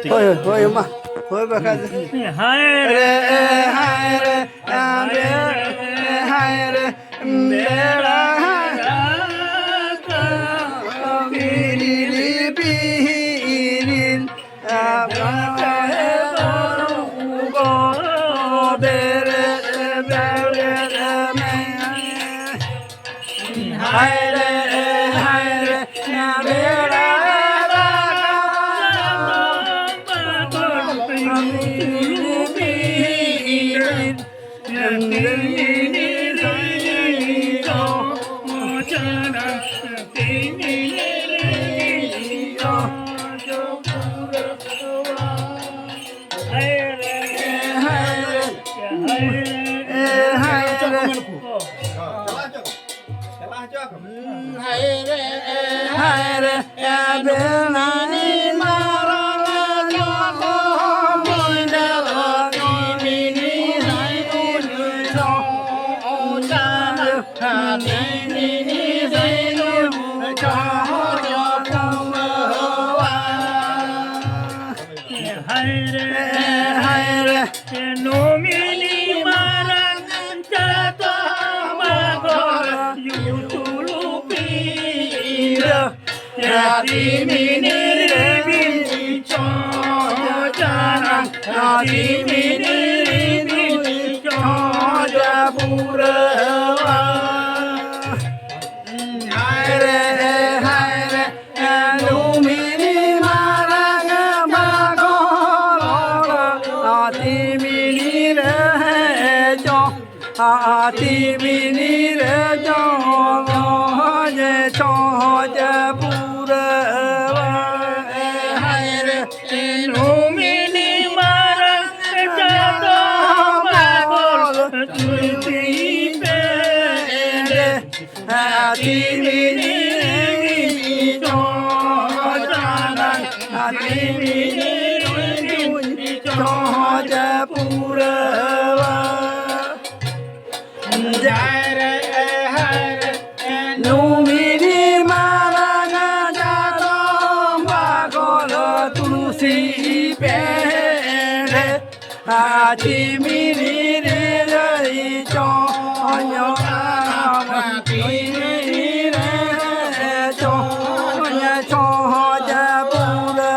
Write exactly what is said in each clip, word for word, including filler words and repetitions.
ᱦᱳᱭ, ᱦᱳᱭ, ᱦᱳᱭ, ᱢᱟ᱾ ᱦᱳᱭ, ᱵᱟᱠᱷᱟᱡ ᱫᱚ᱾ ᱦᱟᱭ ᱨᱮ, ᱦᱟᱭ ᱨᱮ, ᱦᱟᱭ ᱨᱮ, ᱦᱟᱭ ᱨᱮ, ᱵᱮᱲᱟ ᱨᱟᱠᱟᱵ ᱵᱤᱨᱤᱞ, ᱵᱤᱨᱤᱞ, ᱟᱵᱟᱨ ᱵᱚᱨᱚ ᱵᱮᱨᱮ, ᱵᱮᱨᱮ ᱢᱮ᱾ ᱦᱟᱭ ᱨᱮ, ᱦᱟᱭ ᱨᱮ, ᱵᱮᱲᱟ ᱨᱟᱠᱟᱵ ᱦᱟᱭ ᱨᱮ, ᱦᱟᱭ ᱨᱮ, ᱱᱩᱢᱤᱱᱤ ᱢᱟᱨᱟᱝ ᱪᱟᱛᱚᱢ ᱵᱟᱜᱚᱨ ᱭᱩᱛᱩᱞ ᱯᱤᱨᱟᱹ᱾ ᱦᱟᱹᱛᱤ ᱢᱤᱱᱤ ᱨᱮ ᱵᱤᱱ ᱪᱚᱸᱫᱟᱱᱟ, ᱦᱟᱹᱛᱤ ᱢᱤᱱᱤ ᱨᱮ ᱵᱤᱱ ᱪᱚᱸᱫᱟ ᱯᱩᱨᱟᱹᱣᱟ᱾ ᱦᱟᱭ ᱨᱮ, ᱦᱟᱭ ᱨᱮ, ᱞᱩᱢᱤᱱᱤ ᱢᱟᱨᱟᱝ ᱵᱟᱜᱚᱨ, ᱦᱟᱹᱛᱤ ᱢᱤᱱᱤ ᱨᱮ ᱪᱚ, ᱦᱟᱹᱛᱤ ᱢᱤᱱᱤ ᱨᱮ ᱪᱚ, ᱪᱚ, ᱪᱚ ᱯᱩᱨᱟᱹᱣᱟ᱾ ᱦᱟᱭ ᱨᱮ, ᱞᱩᱢᱤᱱᱤ ᱢᱟᱨᱟᱝ ᱪᱟᱸᱫᱚ ᱵᱟᱜᱚᱨ, ᱪᱩᱞ ᱯᱮ ᱨᱮ᱾ ᱦᱟᱹᱛᱤ ᱢᱤᱱᱤ ᱪᱚᱸᱫᱟᱱ, ᱦᱟᱹᱛᱤ ᱢᱤᱱᱤ ᱪᱚᱸᱫᱟ ᱯᱩᱨᱟᱹᱣᱟ᱾ ᱡᱟᱭ ᱨᱮ, ᱦᱟᱭ ᱨᱮ, ᱱᱩᱢᱤᱱᱤ ᱢᱟᱨᱟᱝ ᱪᱟᱛᱚᱢ ᱵᱟᱜᱚᱨ ᱛᱩᱞᱥᱤ ᱯᱮᱲᱮ ᱟᱨ ᱪᱤᱢᱤᱱᱤ ᱨᱮ ᱪᱚᱧᱚ ᱪᱤᱢᱤᱱᱤ ᱨᱮ ᱪᱚᱧᱚ ᱪᱚᱧᱚ ᱯᱩᱨᱟᱹ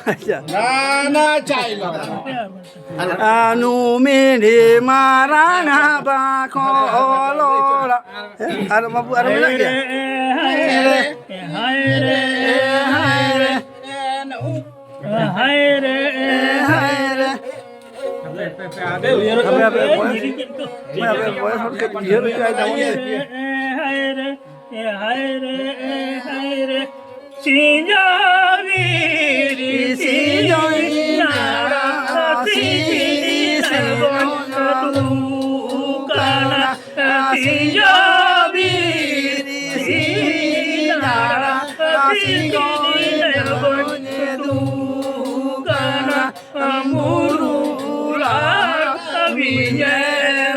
ᱟᱪᱪᱷᱟ᱾ ᱜᱟᱱᱟ ᱪᱟᱭ ᱞᱟᱜᱟ᱾ ᱟᱱᱩ ᱢᱤᱰᱤ ᱢᱟᱨᱟᱝ ᱵᱟᱠᱚ ᱚᱞᱚᱲᱟ᱾ ᱟᱨ ᱵᱟᱵᱩ ᱟᱨ ᱢᱮᱱᱟᱜ ᱜᱮᱭᱟ᱾ ᱦᱟᱭ ᱨᱮ, ᱦᱟᱭ ᱨᱮ, ᱦᱟᱭ ᱨᱮ᱾ ᱦᱟᱭ ᱨᱮ, ᱦᱟᱭ ᱨᱮ᱾ ᱦᱟᱯᱮ, ᱦᱟᱯᱮ, ᱵᱚᱭᱮᱥ, ᱦᱟᱯᱮ, ᱵᱚᱭᱮᱥ ᱦᱚᱲ ᱠᱟᱹᱡ ᱩᱭᱦᱟᱹᱨ ᱦᱩᱭᱩᱜᱼᱟ, ᱡᱮᱢᱚᱱ ᱦᱟᱭ ᱨᱮ, ᱦᱟᱭ ᱨᱮ, ᱦᱟᱭ ᱨᱮ᱾ ᱥᱤᱧᱡᱚ ᱵᱤᱨᱤ, ᱥᱤᱧᱡᱚ ᱱᱟᱲᱟ, ᱥᱤᱧᱡᱚ ᱠᱟᱱᱟ᱾ ᱥᱤᱧᱡᱚ ᱵᱤᱨᱤ, ᱥᱤᱧᱡᱚ ᱱᱟᱲᱟ, ᱥᱤᱧᱡᱚ ᱠᱟᱱᱟ᱾ ᱵᱩᱨᱩ ᱞᱟᱛᱟᱨ ᱵᱤᱧᱮ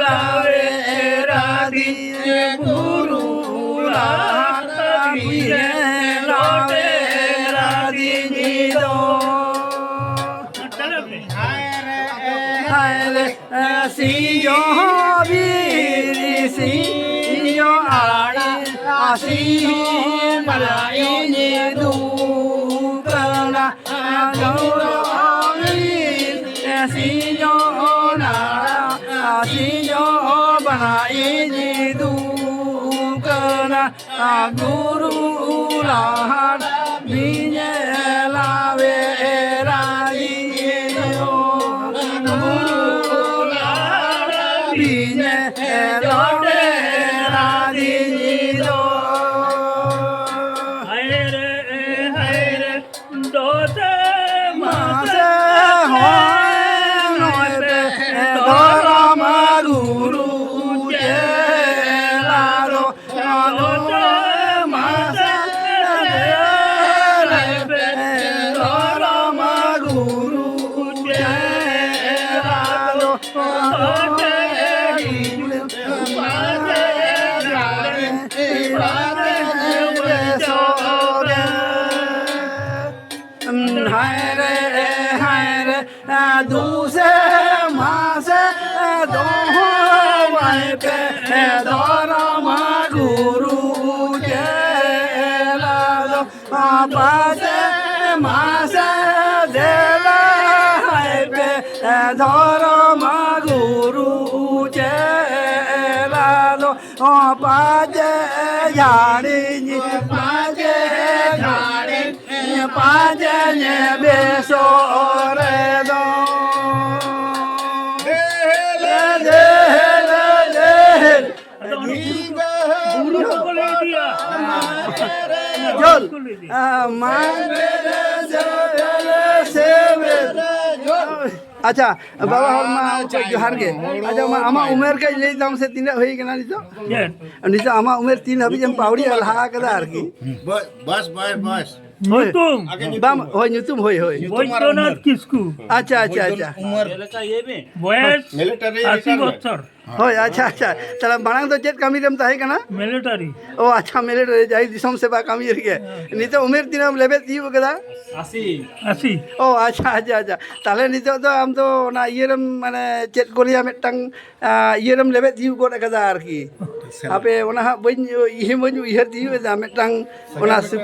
ᱞᱟᱣᱮᱨᱟ ᱫᱤᱧ, ᱵᱩᱨᱩ ᱞᱟᱛᱟᱨ ᱵᱤᱧᱮ ᱞᱟᱣᱮᱨᱟ ᱫᱤᱧ ᱫᱚ᱾ ᱦᱟᱭ ᱨᱮ, ᱦᱟᱭ ᱨᱮ᱾ ᱥᱤᱧᱡᱚ ᱵᱤᱨᱤ ᱥᱤᱧᱡᱚ ᱟᱲᱟᱜ, ᱥᱤᱧ ᱢᱟᱨᱟᱜ ᱤᱧ ᱫᱩᱠ ᱠᱟᱱᱟ᱾ ᱜᱟᱹᱣᱨᱚ ᱵᱤᱨᱤ ᱥᱤᱧᱡᱚ ᱱᱟᱲᱟ, ᱥᱤᱧᱡᱚ ᱵᱟᱱᱟ ᱤᱧ ᱫᱩᱠ ᱠᱟᱱᱟ᱾ ᱜᱩᱨᱩ ᱞᱟᱦᱟᱲ ᱵᱤᱧᱮ ᱞᱟᱣᱮᱨᱟ ᱫᱤᱧ ᱫᱚ, ᱜᱩᱨᱩ ᱞᱟᱦᱟᱲ ᱵᱤᱧᱮ ᱞᱟᱣᱮᱨᱟ ᱫᱤᱧ ᱫᱚ᱾ ᱦᱟᱭ ᱨᱮ, ᱦᱟᱭ ᱨᱮ, ᱫᱚᱥᱮ ᱢᱟᱥᱮ ᱦᱚᱭ ᱱᱚᱭ ᱯᱮ ᱫᱷᱚᱨᱚᱢ ᱜᱩᱨᱩ ᱪᱮᱞᱟ ᱫᱚ ᱫᱚᱥᱮ ᱢᱟᱥᱮ ᱫᱷᱚᱨᱚᱢ ᱜᱩᱨᱩ ᱪᱮᱞᱟ ᱦᱟᱭ ᱨᱮ, ᱦᱟᱭ ᱨᱮ, ᱫᱩᱥᱮ ᱢᱟᱥᱮ ᱫᱚᱦᱚ ᱵᱟᱭ ᱯᱮ ᱫᱷᱚᱨᱚᱢ ᱜᱩᱨᱩ ᱪᱮᱞᱟ ᱫᱚ᱾ ᱯᱟᱪᱮ ᱢᱟᱥᱮ ᱫᱮᱞᱟ ᱦᱟᱭ ᱯᱮ ᱫᱷᱚᱨᱚᱢ ᱜᱩᱨᱩ ᱪᱮᱞᱟ ᱫᱚ᱾ ᱯᱟᱪᱮ ᱡᱟᱹᱲᱤᱧ, ᱯᱟᱪᱮ ᱡᱟᱹᱲᱤᱧ, ᱯᱟᱪᱮ ᱧᱮ ᱵᱮᱥᱚᱜ ᱨᱮᱫᱚ᱾ ᱫᱮᱞᱟ, ᱫᱮᱞᱟ, ᱫᱮᱞᱟ᱾ ᱟᱫᱚ ᱚᱱᱟ ᱵᱩᱨᱩ ᱠᱚ, ᱵᱩᱨᱩ ᱠᱚᱠᱚ ᱞᱟᱹᱭ ᱤᱫᱤᱭᱟ᱾ ᱡᱚᱞ᱾ ᱠᱚ ᱞᱟᱹᱭ ᱤᱫᱤᱭᱟ᱾ ᱟᱪᱪᱷᱟ, ᱵᱟᱵᱟ ᱦᱚᱲ ᱢᱟ ᱡᱚᱦᱟᱨ ᱜᱮ᱾ ᱟᱪᱪᱷᱟ, ᱢᱟ ᱟᱢᱟᱜ ᱩᱢᱮᱨ ᱠᱟᱹᱡ ᱞᱟᱹᱭ ᱛᱟᱢ ᱥᱮ, ᱛᱤᱱᱟᱹᱜ ᱦᱩᱭ ᱠᱟᱱᱟ ᱱᱤᱛᱚᱜ? ᱪᱮᱫ? ᱱᱤᱛᱚᱜ ᱟᱢᱟᱜ ᱩᱢᱮᱨ ᱛᱤᱱ ᱦᱟᱹᱵᱤᱡ ᱮᱢ ᱯᱟᱹᱣᱲᱤ ᱞᱟᱦᱟ ᱟᱠᱟᱫᱟ ᱟᱨᱠᱤ? ᱵᱚᱥ, ᱵᱚᱥ, ᱵᱚᱥ᱾ ᱦᱳᱭ᱾ ᱧᱩᱛᱩᱢ? ᱵᱟᱝ, ᱦᱳᱭ, ᱧᱩᱛᱩᱢ, ᱦᱳᱭ, ᱦᱳᱭ᱾ ᱧᱩᱛᱩᱢ ᱟᱨ ᱵᱳᱭᱫᱚᱱᱟᱛᱷ ᱩᱢᱮᱨ᱾ ᱠᱤᱥᱠᱩ᱾ ᱟᱪᱪᱷᱟ, ᱟᱪᱪᱷᱟ, ᱟᱪᱪᱷᱟ᱾ ᱩᱢᱮᱨ᱾ ᱵᱚᱭᱮᱥ ᱢᱤᱞᱤᱴᱟᱨᱤ ᱟᱥᱤ ᱨᱤᱴᱟᱭᱟᱨᱢᱮᱱᱴ᱾ ᱵᱚᱪᱷᱚᱨ᱾ ᱦᱳᱭ, ᱟᱪᱪᱷᱟ, ᱟᱪᱪᱷᱟ᱾ ᱛᱟᱦᱞᱮ ᱢᱟᱲᱟᱝ ᱫᱚ ᱪᱮᱫ ᱠᱟᱹᱢᱤ ᱨᱮᱢ ᱛᱟᱦᱮᱸ ᱠᱟᱱᱟ? ᱢᱤᱞᱤᱴᱟᱨᱤ᱾ ᱚ, ᱟᱪᱪᱷᱟ, ᱢᱤᱞᱤᱴᱟᱨᱤ, ᱡᱟᱭ ᱫᱤᱥᱚᱢ ᱥᱮᱵᱟ ᱠᱟᱹᱢᱤ ᱨᱮᱜᱮ᱾ ᱦᱮᱸ᱾ ᱱᱤᱛᱚᱜ ᱩᱢᱮᱨ ᱛᱤᱱᱟᱹᱜ ᱮᱢ ᱞᱮᱵᱮᱫ ᱛᱤᱭᱳᱜ ᱠᱟᱫᱟ? ᱟᱥᱤ᱾ ᱟᱥᱤ᱾ ᱚ, ᱟᱪᱪᱷᱟ, ᱟᱪᱪᱷᱟ, ᱟᱪᱪᱷᱟ᱾ ᱛᱟᱦᱞᱮ ᱱᱤᱛᱚᱜ ᱫᱚ ᱟᱢ ᱫᱚ ᱚᱱᱟ ᱤᱭᱟᱹ ᱨᱮᱢ, ᱢᱟᱱᱮ, ᱪᱮᱫ ᱠᱚ ᱞᱟᱹᱭᱟ, ᱢᱤᱫᱴᱟᱝ, ᱟ, ᱤᱭᱟᱹ ᱨᱮᱢ ᱞᱮᱵᱮᱫ ᱛᱤᱭᱳᱜ ᱜᱚᱫ ᱠᱟᱫᱟ ᱟᱨᱠᱤ᱾ ᱦᱟᱯᱮ, ᱚᱱᱟ ᱦᱟᱸᱜ ᱵᱟᱹᱧ, ᱤᱧ ᱵᱟᱹᱧ ᱩᱭᱦᱟᱹᱨ ᱛᱤᱭᱳᱜ ᱮᱫᱟ, ᱢᱤᱫᱴᱟᱝ ᱚᱱᱟ ᱥᱩ-,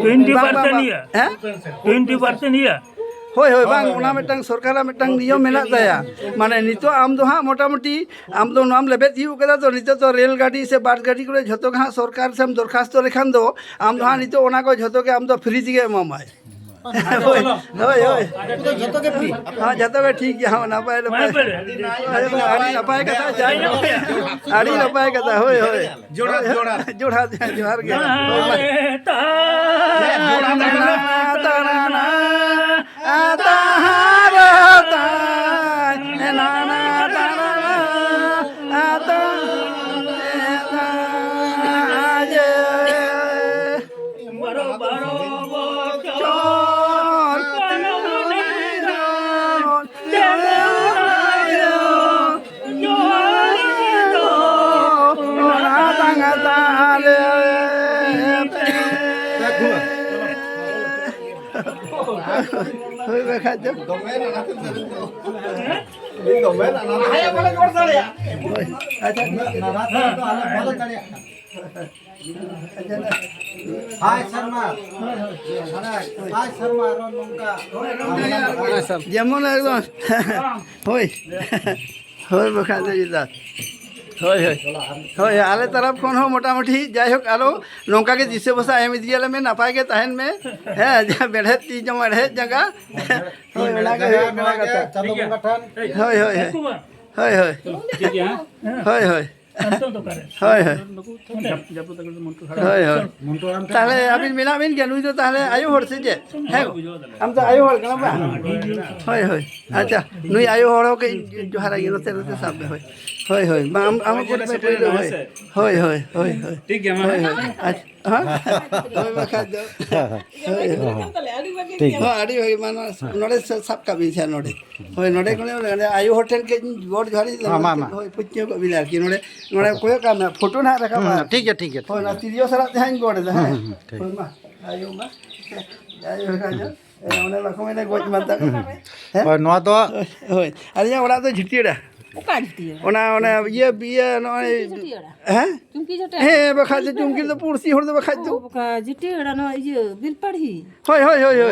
ᱴᱩᱭᱮᱱᱴᱤ ᱵᱟᱝ, ᱵᱟᱝ, ᱯᱟᱨᱥᱮᱱᱴ ᱵᱟᱝ᱾ ᱤᱭᱟᱹ᱾ ᱦᱮᱸ? ᱴᱩᱭᱮᱱᱴᱤ ᱯᱟᱨᱥᱮᱱᱴ ᱤᱭᱟᱹ᱾ ᱦᱳᱭ, ᱦᱳᱭ, ᱵᱟᱝ, ᱚᱱᱟ ᱢᱤᱫᱴᱟᱝ ᱥᱚᱨᱠᱟᱨᱟᱜ ᱢᱤᱫᱴᱟᱝ ᱱᱤᱭᱚᱢ ᱢᱮᱱᱟᱜ ᱛᱟᱭᱟ᱾ ᱢᱟᱱᱮ, ᱱᱤᱛᱚᱜ ᱟᱢ ᱫᱚ ᱦᱟᱸᱜ ᱢᱚᱴᱟᱢᱩᱴᱤ ᱟᱢ ᱫᱚ ᱱᱚᱣᱟᱢ ᱞᱮᱵᱮᱫ ᱛᱤᱭᱳᱜ ᱠᱟᱫᱟ, ᱛᱚ ᱱᱤᱛᱚᱜ ᱫᱚ ᱨᱮᱹᱞ ᱜᱟᱹᱰᱤ ᱥᱮ ᱵᱟᱥ ᱜᱟᱹᱰᱤ ᱠᱚᱨᱮ ᱡᱷᱚᱛᱚ ᱜᱮ ᱦᱟᱸᱜ ᱥᱚᱨᱠᱟᱨ ᱥᱮᱢ ᱫᱚᱨᱠᱷᱟᱥᱛᱚ ᱞᱮᱠᱷᱟᱱ ᱫᱚ ᱟᱢ ᱫᱚ ᱦᱟᱸᱜ ᱱᱤᱛᱚᱜ ᱚᱱᱟ ᱠᱚ ᱡᱷᱚᱛᱚ ᱜᱮ ᱟᱢ ᱫᱚ ᱯᱷᱨᱤ ᱛᱮᱜᱮ ᱮᱢᱟᱢᱟᱭ᱾ ᱦᱳᱭ, ᱦᱳᱭ, ᱦᱳᱭ᱾ ᱡᱚᱛᱚ ᱜᱮ ᱯᱷᱨᱤ᱾ ᱦᱮᱸ, ᱡᱚᱛᱚ ᱜᱮ ᱴᱷᱤᱠ ᱜᱮᱭᱟ, ᱦᱚᱸ, ᱱᱟᱯᱟᱭ, ᱱᱟᱯᱟᱭ᱾ ᱟᱹᱰᱤ ᱱᱟᱯᱟᱭ ᱠᱟᱛᱷᱟ, ᱡᱟᱭᱦᱳᱠ᱾ ᱟᱹᱰᱤ ᱱᱟᱯᱟᱭ ᱠᱟᱛᱷᱟ, ᱦᱳᱭ, ᱦᱳᱭ᱾ ᱡᱚᱦᱟᱨ, ᱡᱚᱦᱟᱨ᱾ ᱡᱚᱦᱟᱨ, ᱡᱚᱦᱟᱨ ᱜᱮ᱾ ᱦᱳᱭ, ᱢᱟ᱾ ᱦᱳᱭ, ᱵᱟᱠᱷᱟᱡ ᱫᱚ᱾ ᱦᱳᱭ, ᱟᱪᱪᱷᱟ, ᱴᱷᱤᱠ ᱜᱮᱭᱟ᱾ ᱦᱟᱭ ᱥᱮᱨᱢᱟ, ᱦᱟᱭ ᱥᱮᱨᱢᱟ ᱟᱨᱚ ᱱᱚᱝᱠᱟ᱾ ᱡᱮᱢᱚᱱ ᱮᱠᱫᱚᱢ, ᱦᱳᱭ, ᱦᱳᱭ, ᱵᱟᱠᱷᱟᱡ ᱫᱚ ᱪᱮᱫᱟᱜ? ᱦᱳᱭ, ᱦᱳᱭ, ᱦᱳᱭ, ᱟᱞᱮ ᱛᱚᱨᱚᱯ ᱠᱷᱚᱱ ᱦᱚᱸ ᱢᱚᱴᱟᱢᱩᱴᱤ ᱡᱟᱭᱦᱳᱠ ᱟᱨᱚ ᱱᱚᱝᱠᱟ ᱜᱮ ᱫᱤᱥᱟᱹ ᱵᱚᱥᱟ ᱮᱢ ᱤᱫᱤᱭᱟᱞᱮ ᱢᱮ, ᱱᱟᱯᱟᱭ ᱜᱮ ᱛᱟᱦᱮᱱ ᱢᱮ᱾ ᱦᱮᱸ, ᱡᱟᱦᱟᱸ ᱢᱮᱲᱦᱮᱫ ᱛᱤ ᱡᱟᱢᱟ ᱢᱮᱲᱦᱮᱫ ᱡᱟᱸᱜᱟ᱾ ᱦᱳᱭ, ᱚᱱᱟ ᱜᱮ ᱦᱩᱭᱩᱜ ᱠᱟᱱᱟ ᱠᱟᱛᱷᱟ᱾ ᱪᱟᱸᱫᱳ ᱵᱚᱸᱜᱟ ᱴᱷᱮᱱ᱾ ᱦᱳᱭ, ᱦᱳᱭ, ᱦᱳᱭ᱾ ᱦᱳᱭ, ᱦᱳᱭ᱾ ᱦᱳᱭ, ᱦᱳᱭ᱾ ᱦᱳᱭ, ᱦᱳᱭ᱾ ᱦᱳᱭ, ᱦᱳᱭ᱾ ᱛᱟᱦᱞᱮ ᱟᱹᱵᱤᱱ ᱢᱮᱱᱟᱜ ᱵᱤᱱ ᱜᱮᱭᱟ, ᱱᱩᱭ ᱫᱚ ᱛᱟᱦᱞᱮ ᱟᱭᱳ ᱦᱚᱲ ᱥᱮ ᱪᱮᱫ? ᱦᱮᱸ, ᱟᱢ ᱫᱚ ᱟᱭᱳ ᱦᱚᱲ ᱠᱟᱱᱟᱢ ᱵᱟᱝ? ᱦᱳᱭ, ᱦᱳᱭ᱾ ᱟᱪᱪᱷᱟ, ᱱᱩᱭ ᱟᱭᱳ ᱦᱚᱲ ᱦᱚᱸ ᱠᱟᱹᱡ ᱡᱚᱦᱟᱨ ᱟᱭ ᱜᱮ, ᱱᱚᱛᱮ, ᱱᱚᱛᱮ ᱥᱟᱵ ᱢᱮ, ᱦᱳᱭ᱾ ᱦᱳᱭ, ᱦᱳᱭ, ᱢᱟ ᱟᱢ, ᱟᱢ ᱦᱚᱸ ᱯᱩᱭᱞᱩ, ᱦᱳᱭ᱾ ᱦᱳᱭ, ᱦᱳᱭ, ᱦᱳᱭ, ᱦᱳᱭ᱾ ᱴᱷᱤᱠ ᱜᱮᱭᱟ, ᱢᱟ᱾ ᱦᱳᱭ, ᱦᱳᱭ᱾ ᱟᱪᱪᱷᱟ, ᱦᱮᱸ? ᱦᱳᱭ, ᱵᱟᱠᱷᱟᱡ ᱫᱚ᱾ ᱦᱳᱭ, ᱦᱳᱭ᱾ ᱴᱷᱤᱠ᱾ ᱦᱳᱭ, ᱟᱹᱰᱤ ᱵᱷᱟᱹᱜᱤ, ᱢᱟ ᱱᱚᱣᱟ, ᱱᱚᱰᱮ ᱥᱟ-, ᱥᱟᱵ ᱠᱟᱜ ᱵᱤᱱ ᱥᱮ ᱱᱚᱰᱮ᱾ ᱦᱳᱭ, ᱱᱚᱰᱮ ᱠᱷᱚᱱ ᱟᱭᱳ ᱦᱚᱲ ᱴᱷᱮᱱ ᱠᱟᱹᱡ ᱜᱚᱰ ᱡᱚᱦᱟᱨ ᱤᱧ ᱦᱮᱸ, ᱢᱟ, ᱢᱟ᱾ ᱦᱳᱭ, ᱯᱟᱹᱪᱭᱟᱹ ᱠᱚᱜ ᱵᱤᱱ ᱟᱨᱠᱤ᱾ ᱱᱚᱰᱮ, ᱱᱚᱰᱮ ᱠᱚᱭᱚᱜ ᱠᱟᱜ ᱢᱮ, ᱯᱷᱳᱴᱳ ᱱᱟᱦᱟᱜ ᱨᱟᱠᱟᱵᱟ ᱦᱩᱸ, ᱟᱨᱠᱤ᱾ ᱴᱷᱤᱠ ᱜᱮᱭᱟ, ᱴᱷᱤᱠ ᱜᱮᱭᱟ, ᱦᱳᱭ, ᱴᱷᱤᱠ ᱚᱱᱟ ᱜᱮᱭᱟ᱾ ᱛᱤᱨᱭᱳ ᱥᱟᱞᱟᱜ ᱛᱮ ᱦᱟᱸᱜ ᱤᱧ ᱜᱚᱰ ᱮᱫᱟ, ᱦᱩᱸ, ᱦᱮᱸ᱾ ᱦᱩᱸ, ᱦᱩᱸ, ᱴᱷᱤᱠ᱾ ᱦᱳᱭ, ᱢᱟ, ᱟᱭᱳ, ᱢᱟ᱾ ᱡᱟᱭᱦᱳᱠ, ᱟᱭᱳ᱾ ᱦᱩᱸ, ᱦᱩᱸ᱾ ᱚᱱᱮ ᱵᱟᱠᱚ ᱢᱮᱱᱟ, ᱜᱚᱡ ᱢᱟᱛᱟ᱾ ᱦᱩᱸ, ᱦᱩᱸ᱾ ᱦᱮᱸ? ᱦᱳᱭ, ᱱᱚᱣᱟ ᱫᱚ ᱦᱳᱭ, ᱦᱳᱭ᱾ ᱟᱹᱞᱤᱧᱟᱜ ᱚᱲᱟᱜ ᱫᱚ ᱡᱷᱤᱴᱤᱭᱟᱹᱲᱟ᱾ ᱚᱠᱟ ᱡᱷᱤᱴᱤᱭᱟᱹᱲᱟ? ᱚᱱᱟ, ᱚᱱᱟ ᱤᱭᱟᱹ, ᱤᱭᱟᱹ, ᱱᱚᱜᱼᱚᱭ ᱪᱩᱢᱠᱤ ᱡᱷᱤᱴᱤᱭᱟᱹᱲᱟ? ᱦᱮᱸ? ᱪᱩᱢᱠᱤ ᱡᱷᱤᱴᱤᱭᱟᱹᱲᱟ? ᱦᱮᱸ, ᱵᱟᱠᱷᱟᱡ ᱫᱚ ᱪᱩᱢᱠᱤ ᱫᱚ ᱯᱩᱲᱥᱤ ᱦᱚᱲ ᱫᱚ ᱵᱟᱠᱷᱟᱡ ᱫᱚ᱾ ᱚ, ᱵᱟᱠᱷᱟᱡ ᱡᱷᱤᱴᱤᱭᱟᱹᱲᱟ, ᱱᱚᱣᱟ ᱤᱭᱟᱹ, ᱵᱮᱞᱯᱟᱲᱦᱤ᱾ ᱦᱳᱭ, ᱦᱳᱭ, ᱦᱳᱭ, ᱦᱳᱭ᱾